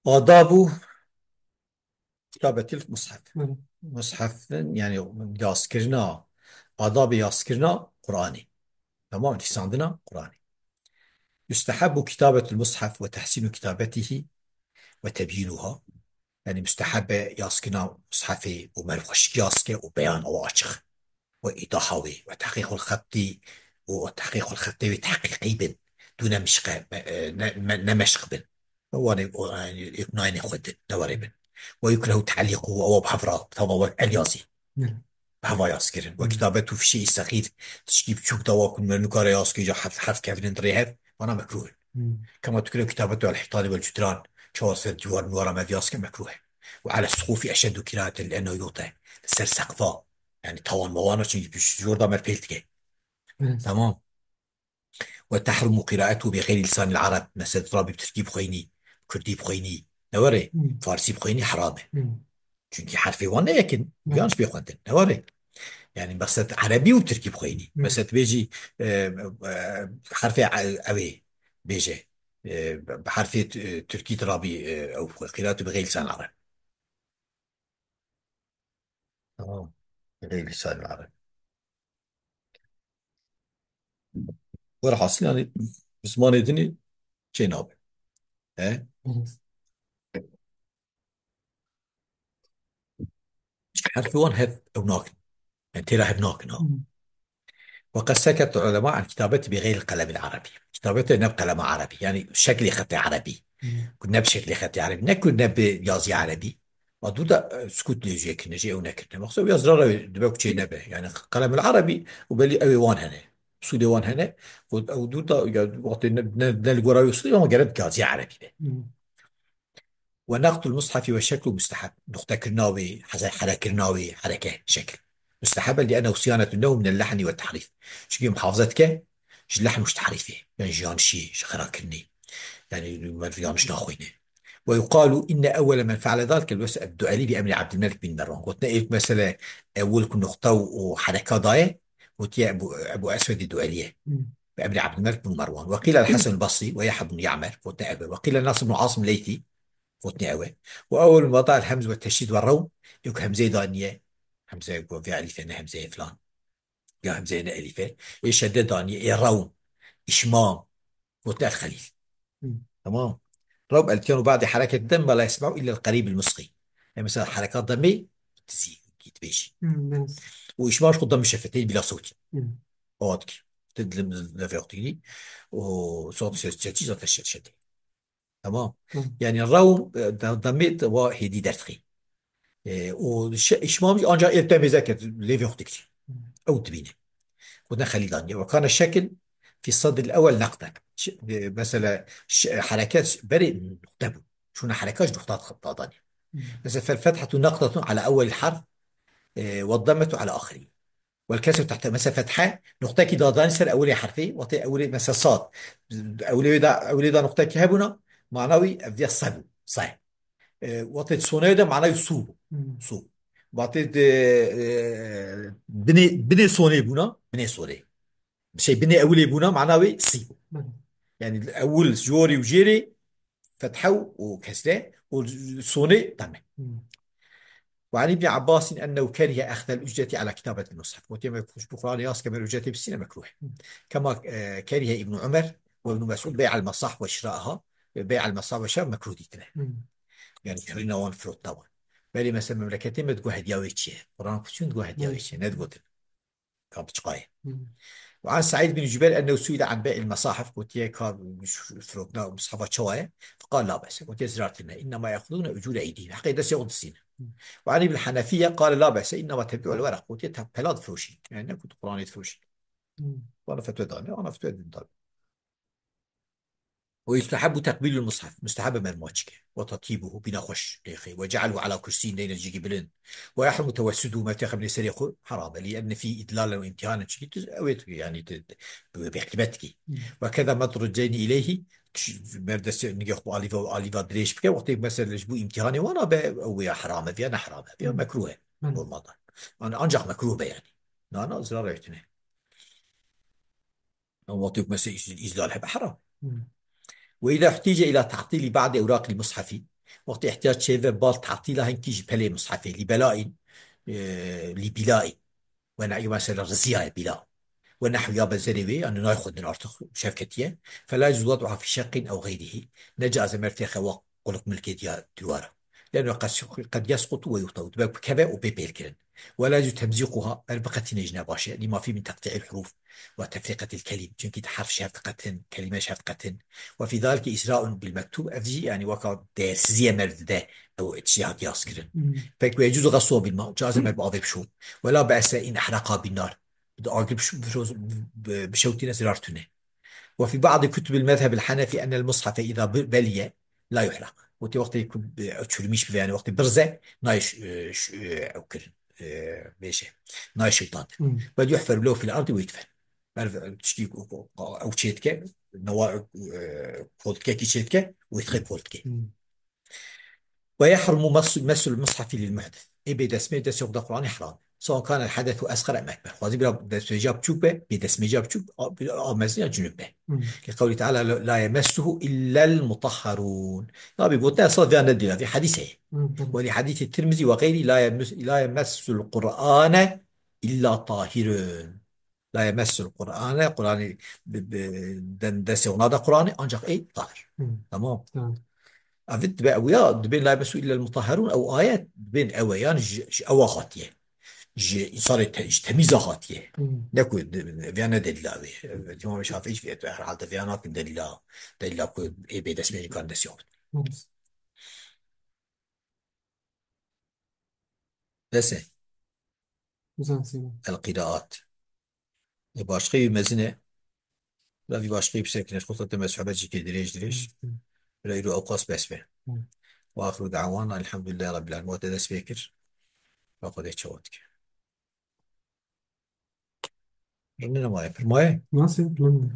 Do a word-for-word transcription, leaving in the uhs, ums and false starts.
Adabu kitabetil mushaf. Hı. Mushafin, yani yazkirina, adabê yazkirina Qur'anê. Tamam, nivîsandina Qur'anê. Yustehabbu kitabetul mushaf ve tehsinu kitabetihi ve tebyinuha. Yani mustehab e yazkirina mushafê û merv xweşik yazke û beyan ew açix. Ve îdaha wê ve tehqîqul xettî û tehqîqul xettê wê tehqîqî bin. Dû ne mişqe, me-, e, ne, me-, ne meşq bin. Wan ê, o, e, êk nayêne xwe din, ne warê bin. Ve yukrehu te'lîqu ewa bi hev re, tava wek el yazî. Hı. Bi heva yaz kirin. Ve Hı. kitabetu fî şeyî sexîr, tişkî biçûk dawa ku me nikare yaz ke, ca herf, herf kevinin dirê hev, vana mekruh in. Hı. Kema tukrehu kitabetu el hîtanî vel cudran, çawa ser dîwar nûwara me yaz ke mekruh e. Ve ala suqûfî eşeddu kiraheten li ennehu yute. Li ser seqfa, yani tawan mawana, çünkü jor da me pêl dike. Hı. Tamam. Ve tahrumu qiraetu bi xeyrî lisanil arab. Mesela tu rabî bi tirkî bixwînî, kurdî bixwînî, ne were? Hı. Farsî bixwînî heram e. Hı. Çünkü herfê wan ne yek in, Hı. yanlış bê xwendin, ne were? Yani mesela tu erebî û tirkî bixwînî. Hı. Mesela tu bêjî, e, e, herfê e-, ew ê bêje, e, bi herfê t-, e, tirkî tu rabî, e, ew bixwe, qiraetu bi xeyrî lisanil arab. Tamam. Bi xeyrî lisanil arab. Werhasil, yani, bi zimanê dinê çê nabe. He? Herfê wan hev ew nakin. Yani, têra hev nakin, ha. Hı. Ve qed seket ulema an kitabeti bi xeyril qelemil arabi. Kitabete ne bi qelema arabi. Yani, şeklê xetê arabi. Hı. Ku ne bi şeklê xetê arabi. Ne ku ne bi yazî arabi. Ma dû da, e, sukût lê jê kirine, jê ew nekirine. Mexsûs ya zirara wê dibe ku çê nebe. Yani qelemil erebî û belî ew ê wan hene. Usûlê wan hene. Û ew dû da, ya wextê ne, ne, ne li gora wê usûlê, ama gerek yazî erebî be. Hmm. Ve naqdul mushafî ve şeklu mustehab. Nuqtekirina wê, heze-, herekirina wê, hereke, şekil. Mustehab e, li ennehu siyanetun lehu minel lehni ve tehrîf. Çünkü muhafaza dike, ji lehn û ji tehrîfê, yani ji yanlişî, ji xirakirinê. Yani meriv yanlış naxwîne. Ve yuqalu inne ewwele men feale zalike el-Eswed Duelî bi emrî Abdülmelik bin Merwan. Gotine êk mesele ewil ku nuqta û, û hereka daye, gotiye Ebu, Ebu Eswedê Duelî ye. Hmm. Bi emrî Abdülmelik bin Merwan. Ve qîle el-Hasan el-Basrî ve Yahya bin Ya'mer. Gotine ev e. Ve qîle Nasir bin Asim Leythî. Gotine ew e. Ve ewwel ma da el-hemz ve teşdîd ve rewm. Êk hemzeyê daniye. Hemzeyê ku vê elîfe ne hemzeyê filan. Ya hemzeyê ne elîfe. Ê şedde daniye, ê rewm. Îşmam. Gote el-Xelîl. Hı. Tamam. Rewm eltiyanu ba'dî hereket dem ve la yesma'u illa el-qerîb el-musxî. E, mesela hereka demê dizî, gît bêjî. Hı, evet. Û îşmam xwe dem şefeteyî bila sewtî. Hı. Awa dikî. Te dilim levê xwe dikî. Û sewt ses çetî zaten şe-, şedde. Tamam. Hı. Yani rewm, e, da-, demê te wa hêdî derdixî. E, û şe-, îşmam jî ancak êl te mêze ket, lêvê xwe dikirî. Hı. Ew dibîne. Gote Xelîl daniye. Ve kane şekil fî sadril ewel naqden. Ş-, e, mesela ş-, hereket berê nuqte bû. Şûna hereka ji nuqta dadaniye. Hı. Mesela fel fethetû naqdetûn ala ewel harf, e, ve demmetû ala axirî. Wel kesr tehte, mesela fethe, nuqtekî dadanî ser ewilê herfê, wextê ewilê, mesela sad. Ewilê da, ewilê da nuqtekî hebûna, mana wî ev diya se bû, se. E, wextê sonê de mana wî sû bû, Hmm. sû. Wextê de, e, binê, binê sonê bûna, binê sonê. Şey, binê ewilê bûna, mana wî sî bû. Hmm. Yani ewil, jorî û jêrê, fethe û kesre û sonê deme. Hmm. Ve an İbni Abbasin ennehu kerihe ehdel ücreti ala kitabetil mushaf. Gotiye me ku ji bo Qur'anê yaz ke me ücretê bisîne mekruh e. Hmm. Kema, e, kerihe İbn Umer ve İbn Mes'ud bey'al masah ve şira'aha, e, bey'al masah ve şira mekruh dîtine. Hmm. Yani kirina wan, firotna wan. Belê mesela memleketê me digo hediya wê çi ye. Qur'an ku çûn digo hediya wê çi ye. Hmm. Ne digotin. Ka biçiqayê. Hmm. Ve an Seîd bin Cübeyr ennehu suîle an bey'il mesahif, gotiye ka firokna mishafa çawa ye? Qal la bese. Gotiye zirar tine. İnnema ya'xuzûne ucûre eydîhim. Heqê destê xwe distîne. Hmm. Ve an İbn Hanefiye qale la bese, innema tebi'ul weraq. Gotiye te pela difiroşî. Yani ne ku tu Qur'anê difiroşî. Hmm. Bana fetwe dane, ana fetwe din dane. Ve yustehabbu tekbîlul mushaf. Mustehab e merma çike. Ve tatyibuhu, bîna xweş lêxê. Ve ce'aluhu ala kursiyyin, deyne cîkî bilind. Ve yahrumu tewessuduhu, me têxe binê serê xwe, heram e. Li enne fî idlalen ve imtihanen, çikî tu, ew ê tu, yani tu, tu, bêqîmet dikî. Hmm. Ve keza medru ceyni ileyhi, tu, mer destê nigê xwe alîva, alîva dirêj bike, wextê mesela ji bo imtihanê wana be, ew ya heram e, ya ne heram e, ya Hmm. mekruh e. Hmm. Normalde. Yani ancak mekruh be yani. Na, na, zirar e tune. Ama wextê ku mesela îz-, îzlal hebe heram. Hmm. Ve izâ ihtice ilâ ta'tîlî ba'dî ewraqil mushafî. Wextê ihtiyac çêve bal tatîla hinkî ji pelê mushefê lîbelaîn, e, lîbîlaîn. Wena mesela riziya bila. Wena hewya bezerê wê, yani nayê xwedin artık şevketiye. Fela yecûz wad'uha fî şeqqin ew xeyrihî. Ne caiz e merdê xewa quluk milkê diya diwara. Leno qed, qed yesqutu ve yuhtavu. Dibe bikeve û bê pêl kirin. Wela yecûz temzîquha, er biqetîne jî ne baş e. Lima fî min teqtî'il huruf ve tefrîqetil kelim. Çünkü harf şevt qetin, kelime şevt qetin. Ve fî zalike isra'un bil mektub. Ev jî yani weka değersizliğe merdide ew çiya qiyas kirin. Hmm. Peki ve yecûz ğeslu bil ma. Caiz e mer bi avê bişo. Wela be'se in ihraqa bin nar. Bi agir biş-, biş-, bi-, bişewtîne zirar tune. Ve fî ba'di kutubil mezhebil hanefi enel mushafe iza bi-, beliye la yuhraq. Wextê, wextê ku, e, çürümîş bibe, yani wextê birze, nayê ş-, e, ş-, e, ew kirin, e, bêje, nayê şewtandin. Hmm. Bel yuhferu lehu fil ardi ve yudfen. Merv, e, tişkî ku, ku, ew çêdike, newa, e, koltikekî çêdike, û yudxil koltikê. Hmm. Ve yahrumu mes-, mesul mushafi lil muhdis. Ê bê destmêj destê xwe da Qur'anê heram. Sawa kana hedesu esxer em ekber. Xwazî bira destmêja biçûk be, bê destmêja biçûk, a, a mezin ya cunub be. Hmm. Li qewlî Teala la, la yemessuhu illel mutahharun. Nabî gotin esas vêya ne dîla, vê hadîsê ye. Hmm, tamam. Welî hadîsê Tirmizî ve xeyrî la yemes-, la yemessul Qur'ane illa tahirun. La yemessul Qur'ane, Qur'anê bi, bi, den-, destê wana da Qur'anê, ancak ey tahir. Hmm. Tamam. Tamam. Ev dibe ew ya, dibên la yemessu illel mutahharun, ew ayet dibên ew e, yani ji, ji ewa hatiye. Ji insanê te-, ji temîza hatiye. Hmm. Ne ku di-, viya ne delîla wê. Îmam Şafî jî herhalde viya nakin delîla, delîla ku ê bê destmêjî kan destê xwe. Hmm. Bes e. Güzel, seyir. El qiraat. E, başqî wî mezin e. La vî başqî bi ser kinet xwe te me sohbet jî kir dirêj dirêj. Hı, hı. Bila îro ewqas bes be. Hı. Ve axiru da'wana elhamdülillahi rabbil alemin. Wate dest pê kir. Ba Xwedê çawa dike. Rindine maye, pir maye. Nasıl? Bilind.